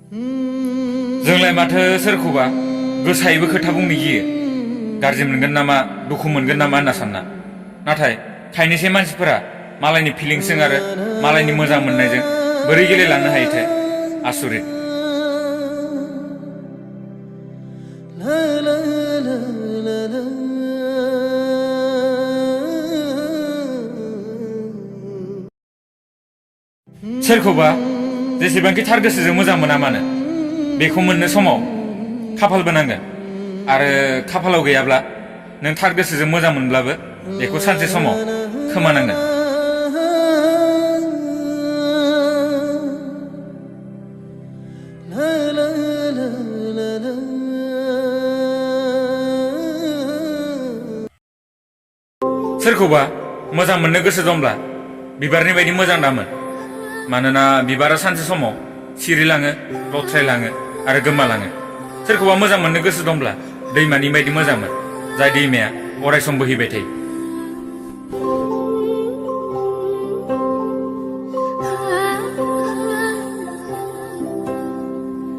जोंलाय माथो सोरखौबा गोसायैबो खोथा बुंनो गियो, गाज्रि मोनगोन नामा दुखु मोनगोन नामा होनना सानना। नाथाय खायनैसे मानसिफोरा मालायनि फिलिंसजों आरो मालायनि मोजां मोननायजों बोरै गेलेलांनो हायोथाय, आसुरित। सोरखौबा जेसेबांखि थार गोसोजों मोजां मोना मानो बेखौ मोननो समाव खाफालबो नांगोन, आरो खाफालाव गैयाब्ला नों थार गोसोजों मोजां मोनब्लाबो बेखौ सानसे समाव खोमानांगोन। सोरखौबा मोजां मोननो गोसो दंब्ला बिबारनि बायदि मोजां दामोन, मानोना बिबारा सानसे समाव सिरिलाङो, लथ्रायलाङो आरो गोमालाङो। सोरखौबा मोजां मोननो गोसो दंब्ला दैमानि बायदि मोजांमोन, जाय दैमाया अरायसम बोहैबाय थायो।